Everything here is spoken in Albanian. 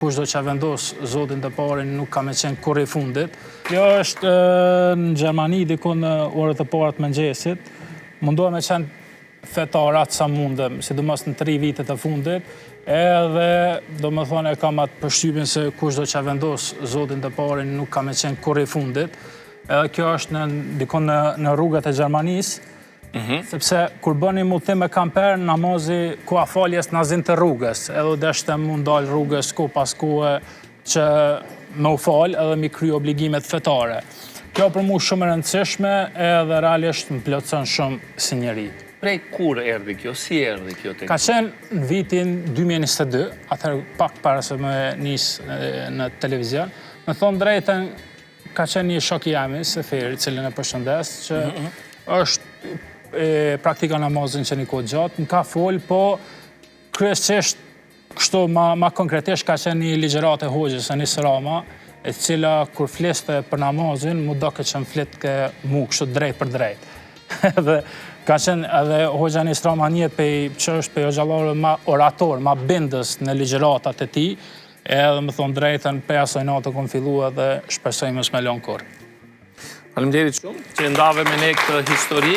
Kushdo që vendos Zotin të parin nuk ka me qenë kurrë i fundit. Kjo është në Gjermani diku në orët e para të mëngjesit. Mundohem me qenë fetar aq sa mundem, sidomos në tri vitet e fundit, edhe domethonë e kam atë përshtypjen se kushdo që vendos Zotin të parin nuk ka me qenë kurrë i fundit. Edhe kjo është në diku në në rrugët e Gjermanisë. Mhm. Sepse kur bënim udhëtim me kamper, namazi koha faljes na zinte rrugës, edhe u deshte m'u ndal rrugës kohë pas kohe që me u fal edhe mi kry obligimet fetare. Kjo për mu shumë e rëndësishme edhe realisht më plotëson shumë si njeri. Prej kur erdhi kjo? Si erdhi kjo tek? Ka qenë në vitin 2022, atëherë pak para se me nis në televizion. Me thonë drejtën, Ka qenë një shok i jemi, Seferi, cilin e përshëndes, që mhm. është e, praktikon namazin që një kohë gjatë, më ka folë, po kryesisht kështu ma, ma konkretisht ka qenë një ligjëratë e hoxhës Enis Rama, e cila kur fliste për namazin, m'u doke që më flitke mu kështu drejt për drejt. Edhe ka qenë edhe hoxha Enis Rama njihet pej, që është pej hoxhallarëve ma orator, ma bindës në ligjëratat e tij, Edhe me thonë drejtën, pej asaj nate kom fillu edhe shpresoj mos me lënë kurrë. Faleminderit shumë që ndave me ne këtë histori.